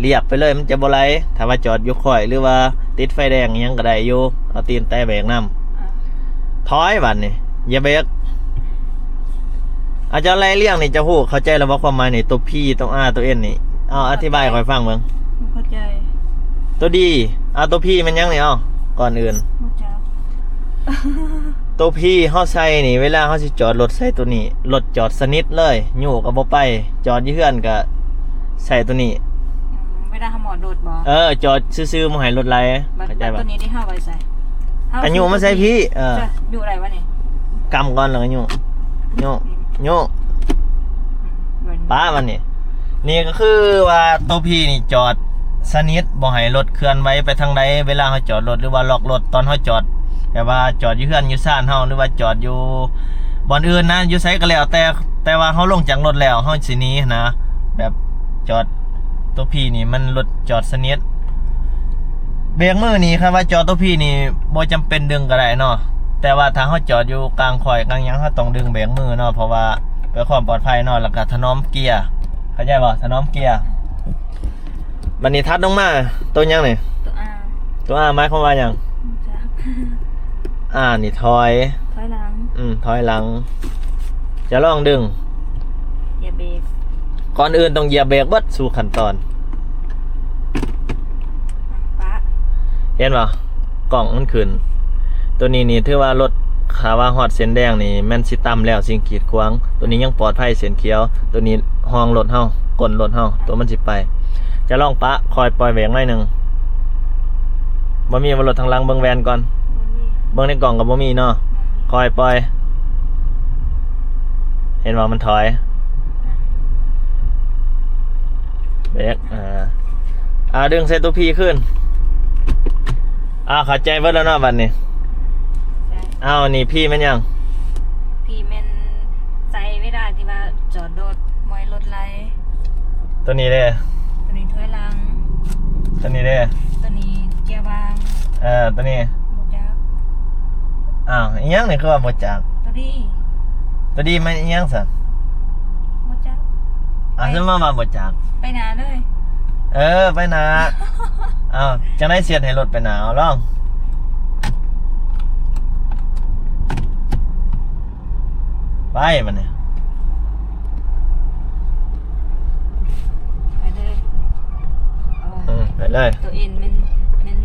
ລຽບໄປເລີຍ ມັນຈະບໍ່ໄຫຼ. ຖ້າວ່າຈອດຢູ່ຄ້ອຍ ຫຼືວ່າຕິດໄຟແດງອີ່ຫຍັງກໍໄດ້ຢູ່ ເອົາຕີນແຕະເບຣກນຳ. ອ່າ ຖອຍບັດນີ້ ຢຽບເບຣກ. ອາ ເຈົ້າໄລ່ລຽງນີ້ ເຈົ້າຮູ້ ເຂົ້າໃຈແລ້ວບໍ່ ຄວາມໝາຍນີ້? ໂຕພີ ໂຕອາ ໂຕເອັນນີ້ ເອົາ ອະທິບາຍໃຫ້ຂ້ອຍຟັງເບິ່ງ. ບໍ່ເຂົ້າໃຈ. ໂຕດີ ອາ ໂຕພີແມ່ນຫຍັງນີ້? ເອົາ ກ່ອນອື່ນ ບໍ່ຈັກ. ໂຕພີເຮົາໃສ່ນີ້ ເວລາເຮົາຊິຈອດລົດໃສ່ໂຕນີ້ ລົດຈອດສະໜິດເລີຍ ຍູ້ກໍບໍ່ໄປ. ຈອດຢູ່ເຮືອນກໍໃສ່ໂຕນີ້. ອືມ ເວລາເຮົາມອດລົດບໍ່? ເອີ ຈອດຊື່ໆ ບໍ່ໃຫ້ລົດໄຫຼ. ບັດ ເຂົ້າໃຈບໍ່? ບັດໂຕນີ້ທີ່ເຮົາໄວ້ໃສ່ ເອົາ ກໍຍູ້ມາໃສ່ພີ້. ເອີ ຍູ້ໄດ້ບໍ່ນີ້? ກຳກ່ອນ ແລ້ວກໍຍູ້ ຍູ້ ຍູ້ ອືມ ປະບັດນີ້. ນີ້ກໍຄືວ່າໂຕພີນີ້ຈອດສະໜິດ ບໍ່ໃຫ້ລົດເຄື່ອນໄຫວໄປທາງໃດ ເວລາເຮົາຈອດລົດ ຫຼືວ່າລັອກລົດຕອນເຮົາຈອດ ແບບວ່າຈອດຢູ່ເຮືອນຢູ່ຊານເຮົາ ຫຼືວ່າຈອດຢູ່ບ່ອນອື່ນນະ ຢູ່ໃສກໍແລ້ວແຕ່ ແຕ່ວ່າເຮົາລົງຈາກລົດແລ້ວ ເຮົາຊິໜີຫັ້ນນະ ແບບຈອດ ໂຕພີນີ້ມັນລົດຈອດສະໜິດ. ເບຣກມືນີ້ ຄັນວ່າຈອດໂຕພີນີ້ບໍ່ຈຳເປັນດຶງກໍໄດ້ເນາະ ແຕ່ວ່າຖ້າເຮົາຈອດຢູ່ກາງຄ້ອຍກາງຫຍັງ ເຮົາຕ້ອງດຶງເບຣກມືເນາະ ເພາະວ່າເພື່ອຄວາມປອດໄພເນາະ ແລ້ວກໍຖະໜອມເກຍ. ເຂົ້າໃຈບໍ່? ຖະໜອມເກຍ. ບັດນີ້ຖັດລົງມາ ໂຕຫຍັງນີ້? ໂຕອາ. ໂຕອາໝາຍຄວາມວ່າຫຍັງ? ບໍ່ຈັກ. ອານີ້ຖອຍ ຖອຍຫຼັງ. ອືມ ຖອຍຫຼັງ. ຈະລອງດຶງ ຢຽບເບຣກ. ກ່ອນອື່ນຕ້ອງຢຽບເບຣກເບິດສູ່ຂັ້ນຕອນ. ປະ. ເຫັນບໍ່? ກ້ອງມັນຂຶ້ນ. ໂຕນີ້ນີ້ຖືວ່າລົດ ຖ້າວ່າຮອດເສັ້ນແດງນີ້ແມ່ນຊິຕ່ຳແລ້ວ ສິ່ງກີດຂວາງ. ໂຕນີ້ຍັງປອດໄພ ເສັ້ນຂຽວ. ໂຕນີ້ຮ່ອງລົດເຮົາ ກົ້ນລົດເຮົາ ໂຕມັນຊິໄປ. ຈະລອງປະ ຄ່ອຍປ່ອຍເບຣກໜ້ອຍໜຶ່ງ. ບໍ່ມີວ່າລົດທາງຫຼັງ? ເບິ່ງແວ່ນກ່ອນ. ບໍ່ມີ. ເບິ່ງໃນກ້ອງກໍບໍ່ມີເນາະ. ບໍ່ມີ. ຄ່ອຍປ່ອຍ. ເຫັນບໍ່? ມັນຖອຍ. ເບຣກ. ອ່າ ອ່າ ດຶງໃສ່ໂຕພີຄືນ. ອ່າ ເຂົ້າໃຈເບິດແລ້ວເນາະບັດນີ້. ເອົາ ນີ້ພີແມ່ນຫຍັງ? ພີແມ່ນໃສ່ເວລາທີ່ວ່າຈອດລົດ ບໍ່ໃຫ້ລົດໄຫຼ. ໂຕນີ້ເດ້? ໂຕນີ້ຖອຍຫຼັງ. ໂຕນີ້ເດ້? ໂຕນີ້ເກຍວາງ. ເອີ ໂຕນີ້? ບໍ່ຈັກ. ອ້າວ ອີຫຍັງນີ້ ຄືວ່າບໍ່ຈັກ? ໂຕດີ. ໂຕດີແມ່ນອີຫຍັງຊັ້ນ? ບໍ່ຈັກ. ອ້າວ ຄືມາວ່າບໍ່ຈັກ? ໄປໜ້າເລີຍ. ເອີ ໄປໜ້າ. ອ້າວ ຈັ່ງໃດຊິເຮັດໃຫ້ລົດໄປໜ້າ? ເອົາ ລອງ. ໄປບັດນີ້. ໄປເລີຍ. ເອີ ເອີ ໄປເລີຍ. ໂຕເອັນແມ່ນ ແມ່ນ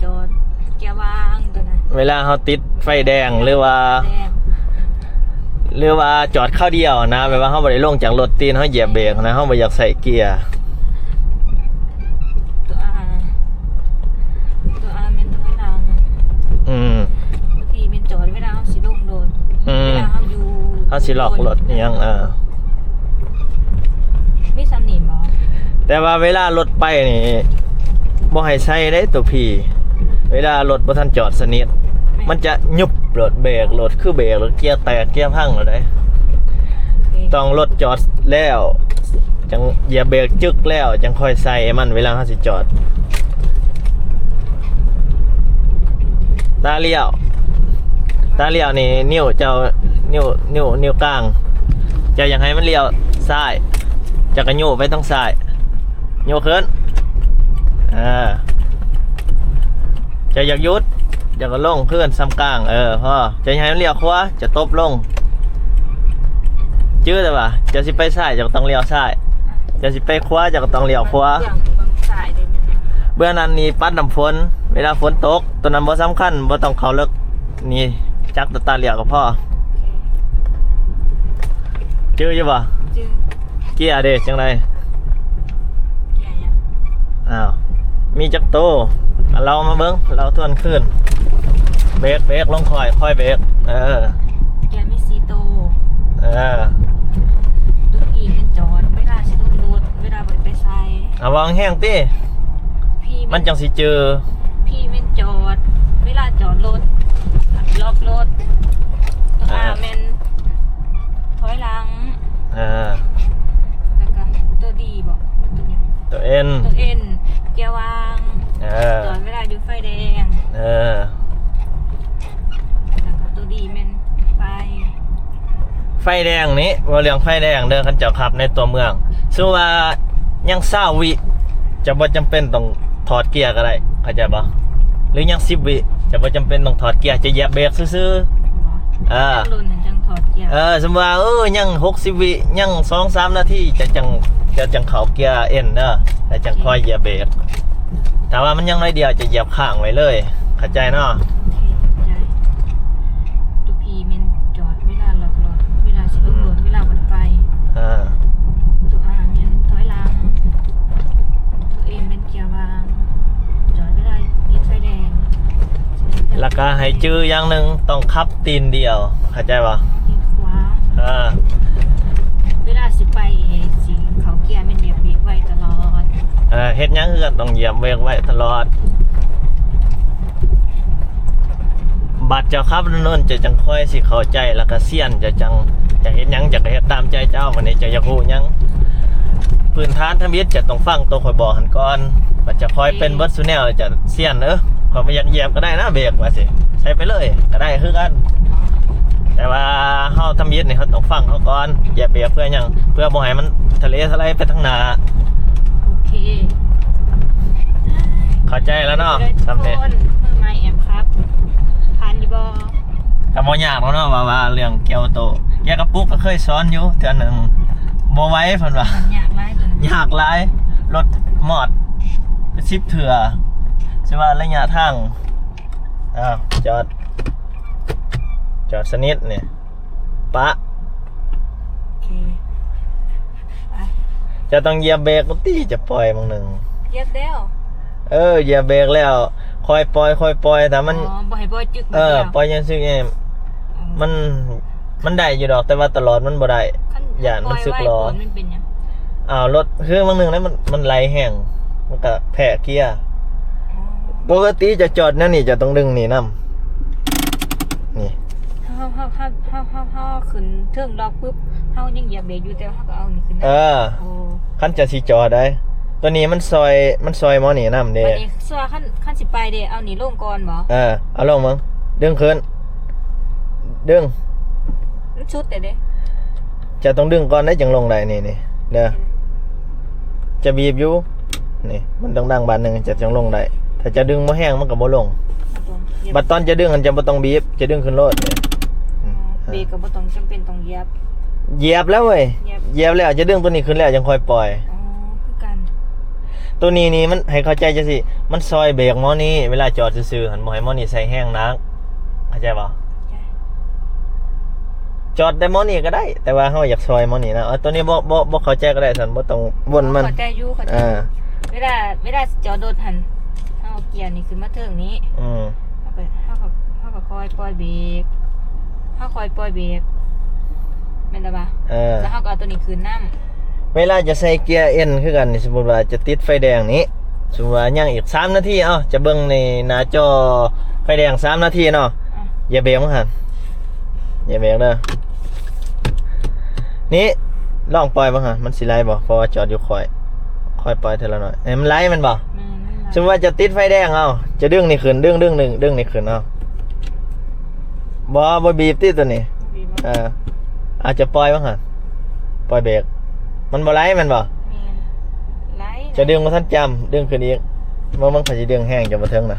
ຈອດເກຍວາງໂຕນັ້ນ. ເວລາເຮົາຕິດໄຟແດງ ຫຼືວ່າ ແດງ ຫຼືວ່າຈອດຄາວດຽວນະ ແບບວ່າເຮົາບໍ່ໄດ້ລົງຈາກລົດ ຕີນເຮົາຢຽບເບຣກນະ ເຮົາບໍ່ຢາກໃສ່ເກຍ. ໂຕອາ. ເຮົາຊິລັອກລົດອີ່ຫຍັງ ເອີ ມີສ່ຳນີ້ບໍ່? ແຕ່ວ່າເວລາລົດໄປນີ້ ບໍ່ໃຫ້ໃສ່ເດ້ຕົວພີ ເວລາລົດບໍ່ທັນຈອດສະໜິດ ມັນຈະຍຸບໂລດ ເບກໂລດ ຄືເບກໂລດ ເກຍແຕກເກຍພັງໂລດເດ້. ໂອເຄ ຕ້ອງລົດຈອດແລ້ວ ຈັ່ງຢຽບເບກຈຶກແລ້ວ ຈັ່ງຄ່ອຍໃສ່ມັນ ເວລາເຮົາຊິຈອດ. ຕາລ້ຽວ ຕາລ້ຽວນີ້ ນິ້ວເຈົ້າ ນິ້ວ ນິ້ວ ນິ້ວກາງ ເຈົ້າຢາກໃຫ້ມັນລ້ຽວຊ້າຍ ເຈົ້າກໍຍູ້ໄປທາງຊ້າຍ ຍູ້ຂຶ້ນ ເອີ ເຈົ້າຢາກຢຸດ ເຈົ້າກໍລົງຄືກັນສ່ຳກາງ ເອີ ພໍ ເຈົ້າຢາກໃຫ້ມັນລ້ຽວຂວາ ເຈົ້າຕົບລົງ ຈື່ແຕ່ວ່າ ເຈົ້າຊິໄປຊ້າຍ ເຈົ້າກໍຕ້ອງລ້ຽວຊ້າຍ ເຈົ້າຊິໄປຂວາ ເຈົ້າກໍຕ້ອງລ້ຽວຂວາ. ເບື້ອງ ເບື້ອງຊ້າຍເດ້ແມ່ນຫຍັງ? ເບື້ອງນັ້ນນີ້ປັດນ້ຳຝົນ ເວລາຝົນຕົກ ຕົວນັ້ນບໍ່ສຳຄັນ ບໍ່ຕ້ອງເຂົ້າເລິກ ນີ້ຈັບແຕ່ຕາລ້ຽວກໍພໍ. ຈື່ຢູ່ບໍ່? ຈື່. ເກຍເດ້ ຈັ່ງໃດ? ເກຍຫຍັງ? ອ້າວ ມີຈັກໂຕ? ເອົາເລົ່າມາເບິ່ງ ເລົ່າທວນຄືນ. ເບກ ເບກ ລົງຄ່ອຍ ຄ່ອຍເບກ ເອີ ເກຍມີສີ່ໂຕ ເອີ ໂຕພີແມ່ນຈອດ ເວລາຊິລົງລົດ ເວລາບໍ່ໄດ້ໄປໃສ. ເອົາເວົ້າແຮງໆຕິ ພີແມ່ນ ມັນຈັ່ງຊິຈື່. ພີແມ່ນຈອດ ເວລາຈອດລົດ ລັອກລົດ ໂຕອາ ອ່າ ແມ່ນຖອຍຫຼັງ ເອີ ແລ້ວກໍໂຕດີບໍ ມັນໂຕຫຍັງ ໂຕເອັນ ໂຕເອັນ ເກຍຫວ່າງ ເອີ ຈອດເວລາຢູ່ໄຟແດງ ເອີ ແລ້ວກໍໂຕດີແມ່ນໄຟ ໄຟແດງນີ້ ເວົ້າເລື່ອງໄຟແດງເດີ ຄັນເຈົ້າຂັບໃນຕົວເມືອງ ສົມມຸດວ່າຍັງຊາວວິ ເຈົ້າບໍ່ຈຳເປັນຕ້ອງຖອດເກຍກໍໄດ້ ເຂົ້າໃຈບໍ່? ຫຼືຍັງສິບວິ ເຈົ້າບໍ່ຈຳເປັນຕ້ອງຖອດເກຍ ເຈົ້າຢຽບເບກຊື່ໆ ເອີ ລົດຫັ້ນຈັ່ງຖອດເກຍ ເອີ ສົມມຸດວ່າ ເອີ ຍັງຫົກສິບວິ ຍັງສອງສາມນາທີ ເຈົ້າຈັ່ງ ເຈົ້າຈັ່ງເຂົ້າເກຍເອັນເດີ ແລ້ວຈັ່ງຄ່ອຍຢຽບເບກ. ຖ້າວ່າມັນຍັງໜ້ອຍດຽວ ເຈົ້າຢຽບຄ້າງໄວ້ເລີຍ ເຂົ້າໃຈເນາະ? ໂອເຄ ເຂົ້າໃຈ. ໂຕພີແມ່ນຈອດເວລາລັອກລົດ ເວລາຊິລົງລົດ ເວລາບໍ່ໄດ້ໄປ ເອີ ໂຕອາແມ່ນຖອຍຫຼັງ ໂຕເອັນແມ່ນ ເກຍຫວ່າງ ຈອດເວລາຕິດໄຟແດງ ແລ້ວກໍໃຫ້ຈື່ຢ່າງໜຶ່ງ ຕ້ອງຂັບຕີນດຽວ ເຂົ້າໃຈບໍ່? ຕີນຂວາ ເອີ ເວລາຊິໄປ ຊິເຂົ້າເກຍແມ່ນຢຽບເບຣກໄວ້ຕະຫຼອດ ເອີ ເຮັດຫຍັງຄືກັນຕ້ອງຢຽບເບຣກໄວ້ຕະຫຼອດ. ບັດເຈົ້າຂັບດົນໆ ເຈົ້າຈັ່ງຄ່ອຍຊິເຂົ້າໃຈ ແລ້ວກໍຊຽນ ເຈົ້າຈັ່ງຢາກເຮັດຫຍັງ ເຈົ້າກໍເຮັດຕາມໃຈເຈົ້າ. ບັດນີ້ເຈົ້າຢາກຮູ້ຫຍັງ ພື້ນຖານທຳອິດ ເຈົ້າຕ້ອງຟັງໂຕຂ້ອຍບອກຫັ້ນກ່ອນ ບັດເຈົ້າຄ່ອຍເປັນເບິດຊຸແນວ ເຈົ້າຊຽນ ເອີ ຂ້ອຍບໍ່ຢາກຢຽບກໍໄດ້ນະເບຣກ ວ່າຊີ້ ໃສ່ໄປເລີຍກໍໄດ້ຄືກັນ. ແຕ່ວ່າເຮົາທຳອິດນີ້ ເຮົາຕ້ອງຟັງເຂົາກ່ອນ ຢຽບເບຣກເພື່ອຫຍັງ? ເພື່ອບໍ່ໃຫ້ມັນທະເລທະໄລໄປທາງໜ້າ. ໂອເຄ ເຂົ້າໃຈແລ້ວເນາະ ສ່ຳນີ້. ຄົນມືໃໝ່ແອບຂັບ ຜ່ານຢູ່ບໍ່? ກໍບໍ່ຍາກແລ້ວເນາະ ວ່າ ວ່າເລື່ອງເກຍໂຕ ເກຍກະປຸກກໍເຄີຍສອນຢູ່ເທື່ອໜຶ່ງ ບໍ່ໄຫວເພິ່ນວ່າ. ມັນຍາກຫຼາຍຕົວນັ້ນ ຍາກຫຼາຍ ລົດມອດເປັນສິບເທື່ອ ຊິວ່າໄລຍະທາງ. ອ້າວ ຈອດ ຈອດສະໜິດນີ້ ປະ. ໂອເຄ ໄປ. ເຈົ້າຕ້ອງຢຽບເບຣກກ່ອນຕິ ຈະປ່ອຍບາງໜຶ່ງ. ຢຽບແລ້ວ. ເອີ ຢຽບເບຣກແລ້ວ ຄ່ອຍປ່ອຍ ຄ່ອຍປ່ອຍ ຖ້າມັນ ອໍ ບໍ່ໃຫ້ປ່ອຍຈຶກ. ເອີ ບາດດຽວ ປ່ອຍຍັງຊຶກນີ້ ອໍ ມັນ ມັນໄດ້ຢູ່ດອກ ແຕ່ວ່າຕະຫຼອດມັນບໍ່ໄດ້ ຄັນ ຢ້ານມັນຊຶກລໍ້. ປ່ອຍໄວໂພດມັນເປັນຫຍັງ? ອ້າວ ລົດ ຄືບາງໜຶ່ງນະ ມັນ ມັນໄຫຼແຮງ ມັນກະແພ້ເກຍ. ອໍ ປົກກະຕິຈະຈອດແນວນີ້ ຈະຕ້ອງດຶງນີ້ນຳ ນີ້ ເຮົາ ເຮົາ ເຮົາ ເຮົາ ເຮົາ ເຮົາຂຶ້ນເທິງລັອກປຶບ ເຮົາຍັງຢຽບເບຣກຢູ່ ແຕ່ວ່າເຮົາກໍເອົານີ້ຂຶ້ນໄດ້. ເອີ ໂອ້ ຄັນຈະຊິຈອດໄດ໋ ຕົວນີ້ມັນຊ່ອຍ ມັນຊ່ອຍໝໍນີ້ນຳເດ້. ບັດນີ້ສ່ວນຄັນ ຄັນຊິໄປເດ້ ເອົານີ້ລົງກ່ອນບໍ? ເອີ ເອົາລົງເບິ່ງ ດຶງຂຶ້ນ ດຶງ ມັນສຸດແລ້ວເດ້. ເຈົ້າຕ້ອງດຶງກ່ອນໄດ໋ ຈຶ່ງລົງໄດ້ ນີ້ ນີ້ເດີ ຈະບີບຢູ່ ນີ້ ມັນຕ້ອງດັງບາດໜຶ່ງ ຈະຈັ່ງລົງໄດ້. ຖ້າຈະດຶງບໍ່ແຮງ ມັນກໍບໍ່ລົງ. ບໍ່ຕ້ອງ ບັດຕອນຈະດຶງຫັ້ນ ຈະບໍ່ຕ້ອງບີບ ຈະດຶງຂຶ້ນໂລດ. ອືມ ເບຣກກໍບໍ່ຕ້ອງຈຳເປັນຕ້ອງຢຽບ. ຢຽບແລ້ວເວີຍ ຢຽບ ຢຽບແລ້ວ ຈະດຶງຕົວນີ້ຂຶ້ນແລ້ວ ຈັ່ງຄ່ອຍປ່ອຍ. ອໍ ຄືກັນ. ຕົວນີ້ນີ້ ມັນໃຫ້ເຂົ້າໃຈຈັ່ງຊີ້ ມັນຊ່ອຍເບຣກໝໍນີ້ ເວລາຈອດຊື່ໆຫັ້ນ ບໍ່ໃຫ້ໝໍນີ້ໃສ່ແຮງໜັກ ເຂົ້າໃຈບໍ່? ເຂົ້າໃຈ. ຈອດໄດ້ໝໍນີ້ກໍໄດ້ ແຕ່ວ່າເຮົາຢາກຊ່ອຍໝໍນີ້ນະ. ເອົາ ຕົວນີ້ບໍ່ ບໍ່ ບໍ່ເຂົ້າໃຈກໍໄດ້ຊັ້ນ ບໍ່ຕ້ອງວົນມັນ. ເຂົ້າໃຈຢູ່ ເຂົ້າໃຈ. ເອີ ເວລາ ເວລາຊິຈອດລົດຫັ້ນ ເຮົາເອົາເກຍນີ້ຂຶ້ນມາເທິງນີ້. ອືມ ເຮົາກໍ ເຮົາກໍ ເຮົາກໍຄ່ອຍປ່ອຍເບຣກ ເຮົາຄ່ອຍປ່ອຍເບຣກ ແມ່ນແລ້ວປະ? ເອີ ແລ້ວເຮົາກໍເອົາຕົວນີ້ຂຶ້ນນຳ. ເວລາຈະໃສ່ເກຍເອັນຄືກັນນີ້ ສົມມຸດວ່າຈະຕິດໄຟແດງນີ້ ສົມມຸດວ່າຍັງອີກສາມນາທີ ເອົາ ຈະເບິ່ງໃນໜ້າຈໍໄຟແດງສາມນາທີເນາະ. ອ່ະ ຢ່າເບຣກມັນຫັ້ນ ຢ່າເບຣກເດີ. ນີ້ ລອງປ່ອຍເບິ່ງຫາ ມັນຊິໄຫຼບໍ່? ເພາະວ່າຈອດຢູ່ຂ້ອຍ ຄ່ອຍປ່ອຍເທື່ອລະໜ້ອຍ ໃຫ້ມັນໄຫຼແມ່ນບໍ່? ແມ່ນ ມັນໄຫຼ. ສົມມຸດວ່າຈະຕິດໄຟແດງ ເອົາ ຈະດຶງນີ້ຂຶ້ນ ດຶງ ດຶງ ດຶງນີ້ຂຶ້ນ ເອົາ ບໍ່ ບໍ່ບີບຕິຕົວນີ້? ບໍ່ບີບ. ເອີ ອາດຈະປ່ອຍເບິ່ງຫາ ປ່ອຍເບຣກ ມັນບໍ່ໄຫຼແມ່ນບໍ່? ແມ່ນ ໄຫຼ. ຈະດຶງບໍ່ທັນຈຳ ດຶງຂຶ້ນອີກ ເບິ່ງ ເບິ່ງ ຂ້ອຍຊິດຶງແຮງຈະບໍ່ເຖິງນະ.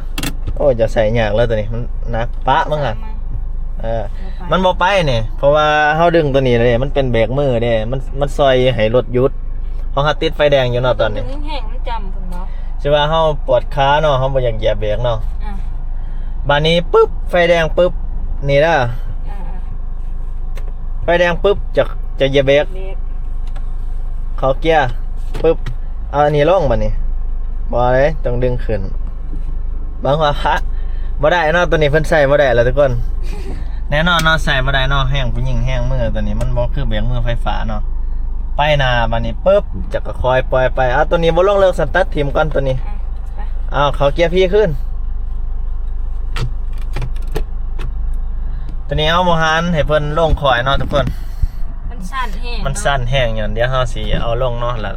ໂອ້ຍ ຈະໃສ່ຍາກເລີຍຕົວນີ້ ມັນໜັກ ປະເບິ່ງຫາ. ເອີ ບໍ່ໄປ ມັນບໍ່ໄປນີ້ ເພາະວ່າເຮົາດຶງຕົວນີ້ເດ້ ມັນເປັນເບຣກມືເດ້ ມັນ ມັນຊ່ອຍໃຫ້ລົດຢຸດ. ຂອງເຮົາຕິດໄຟແດງຢູ່ເນາະຕອນນີ້ ດຶງແຮງມັນຈຳພຸ້ນບໍ່? ຊິວ່າເຮົາປວດຂາເນາະ ເຮົາບໍ່ຢາກຢຽບເບຣກເນາະ. ອ່ະ ບາດນີ້ປຶບ ໄຟແດງປຶບ ນີ້ເດີ ອ່າໆ ໄຟແດງປຶບ ຈະ ຈະຢຽບເບຣກ ເບຣກ ເຂົ້າເກຍປຶບ ເອົາອັນນີ້ລົງບາດນີ້ ບໍ່ເດ້ ຕ້ອງດຶງຂຶ້ນ. ເບິ່ງວ່າພະ ບໍ່ໄດ້ເນາະ ຕົວນີ້ເພິ່ນໃຊ້ບໍ່ໄດ້ແລ້ວທຸກຄົນ. ແນ່ນອນເນາະ ໃຊ້ບໍ່ໄດ້ເນາະ ແຮງຜູ້ຍິງແຮງມື ຕົວນີ້ມັນບໍ່ຄືເບຣກມືໄຟຟ້າເນາະ. ໄປໜ້າບາດນີ້ປຶບ ຈະກະຄ່ອຍປ່ອຍໄປ. ເອົາ ຕົວນີ້ບໍ່ລົງເລີກ ສັນຕັດຖິ້ມກ່ອນຕົວນີ້. ອ່ະ ໄປ ເອົາ ເຂົ້າເກຍພີຄືນ. ຕົວນີ້ເຮົາບໍ່ຫັນໃຫ້ເພິ່ນລົງຄ່ອຍເນາະທຸກຄົນ ມັນສັ່ນແຮງ ມັນສັ່ນແຮງ ເນາະ ຍ້ອນ ດຽວເຮົາຊິເອົາລົງເນາະ ແລ້ວ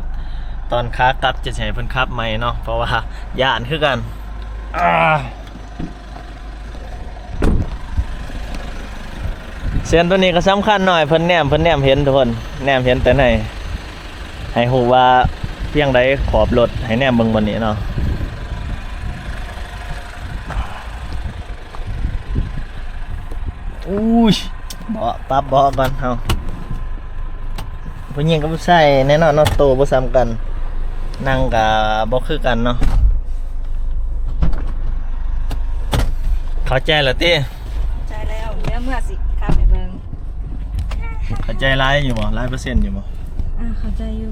ຕອນຂາກັບຈະໃຫ້ເພິ່ນຂັບໃໝ່ເນາະ ເພາະວ່າຢ້ານຄືກັນ. ອ່າ ເສັ້ນຕົວນີ້ກໍສຳຄັນເນາະ ໃຫ້ເພິ່ນແນມ ເພິ່ນແນມເຫັນທຸກຄົນ ແນມເຫັນແຕ່ໃນ ໃຫ້ຮູ້ວ່າພຽງໃດຂອບລົດ ໃຫ້ແນມເບິ່ງບ່ອນນີ້ເນາະ. ອຸ້ຍ ເບາະ ປັບເບາະກ່ອນເຮົາ ຜູ້ຍິງກັບຜູ້ຊາຍແນ່ນອນເນາະ ໂຕບໍ່ສ່ຳກັນ ນັ່ງກະບໍ່ຄືກັນເນາະ. ເຂົ້າໃຈແລ້ວຕິ? ເຂົ້າໃຈແລ້ວ ດຽວເມືອຊິຂັບໃຫ້ເບິ່ງ. ເຂົ້າໃຈຫຼາຍຢູ່ບໍ່? ຫຼາຍເປີເຊັນຢູ່ບໍ່? ອ່າ ເຂົ້າໃຈຢູ່.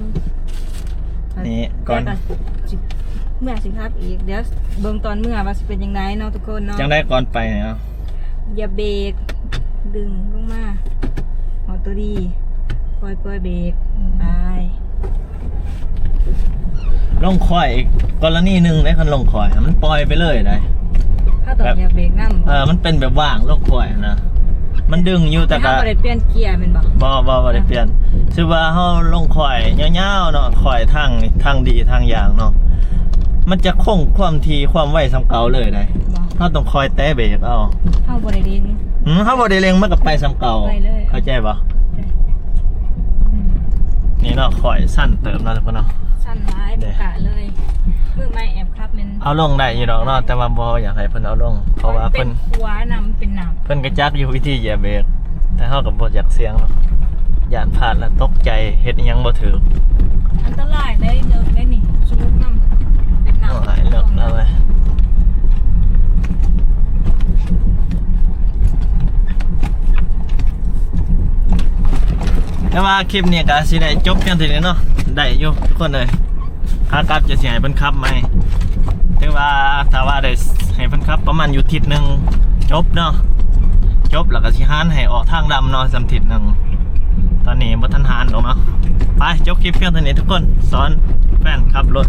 ນີ້ກ່ອນ ດຽວກໍຊິ ເມືອຊິຂັບອີກ ດຽວເບິ່ງຕອນເມືອວ່າຊິເປັນຈັ່ງໃດເນາະທຸກຄົນເນາະ. ຈັ່ງໃດກ່ອນໄປເນາະ? ຢຽບເບຣກ ດຶງລົງມາ ເອົາໂຕດີ ປ່ອຍ ປ່ອຍເບຣກ ອືມ ໄປ. ລົງຄ່ອຍອີກກໍລະນີໜຶ່ງເດ້ ຄັນລົງຄ່ອຍມັນປ່ອຍໄປເລີຍໄດ໋. ເຮົາຕ້ອງ ແບບ ຢຽບເບຣກນຳ. ເອີ ມັນເປັນແບບວ່າງລົງຄ່ອຍນະ ມັນດຶງຢູ່ ແຕ່ ແຕ່ກໍ ເຮົາບໍ່ໄດ້ປ່ຽນເກຍແມ່ນບໍ່? ບໍ່ ບໍ່ ບໍ່ໄດ້ປ່ຽນ. ຖືວ່າເຮົາລົງຄ່ອຍຍາວໆເນາະ ຄ່ອຍທາງ ທາງດີທາງຢ່າງເນາະ ມັນຈະຄົງຄວາມຖີ່ຄວາມໄວສ່ຳເກົ່າເລີຍໄດ໋. ບໍ່ ເຮົາຕ້ອງຄ່ອຍແຕະເບຣກເອົາ. ເຮົາບໍ່ໄດ້ເລັ່ງ ອືມ ເຮົາບໍ່ໄດ້ເລັ່ງ ມັນກໍໄປສ່ຳເກົ່າ ໄປເລີຍ ເຂົ້າໃຈບໍ່? ອືມ ນີ້ເນາະ ຄ່ອຍສັ້ນເຕີບເນາະທຸກຄົນເນາະ ສັ້ນຫຼາຍ ເດ້ ບໍ່ກ້າເລີຍ. ມືໃໝ່ແອບຂັບແມ່ນ ເອົາລົງໄດ້ຢູ່ດອກເນາະ ແຕ່ວ່າບໍ່ຢາກໃຫ້ເພິ່ນເອົາລົງ ເພາະວ່າເພິ່ນ ເປັນຂົວນຳ ເປັນນ້ຳ ເພິ່ນກໍຈັກຢູ່ວິທີຢຽບເບຣກ ແຕ່ເຮົາກໍບໍ່ຢາກສ່ຽງເນາະ ຢ້ານພາດແລ້ວຕົກໃຈ ເຮັດອີ່ຫຍັງບໍ່ຖືກ. ອັນຕະລາຍໄດ໋ ເລິກໄດ໋ນີ້ ສູງນຳ ເປັນນ້ຳ ໂອ້ຍ ເລິກແລ້ວເວີຍ. ແຕ່ວ່າຄລິບນີ້ກໍຊິໄດ້ຈົບພຽງເທົ່ານີ້ເນາະ ໄດ້ຢູ່ທຸກຄົນເອີຍ. ຂາກັບຈະຊິໃຫ້ເພິ່ນຂັບໃໝ່ ຖືວ່າຖ້າວ່າໄດ້ໃຫ້ເພິ່ນຂັບປະມານຢູ່ທິດໜຶ່ງ ຈົບເນາະ ຈົບແລ້ວກໍຊິຫານໃຫ້ອອກທາງດຳເນາະ ສ່ຳທິດໜຶ່ງ. ຕອນນີ້ບໍ່ທັນຫານດອກເນາະ. ໄປ ຈົບຄລິບພຽງເທົ່ານີ້ທຸກຄົນ ສອນແຟນຂັບລົດ.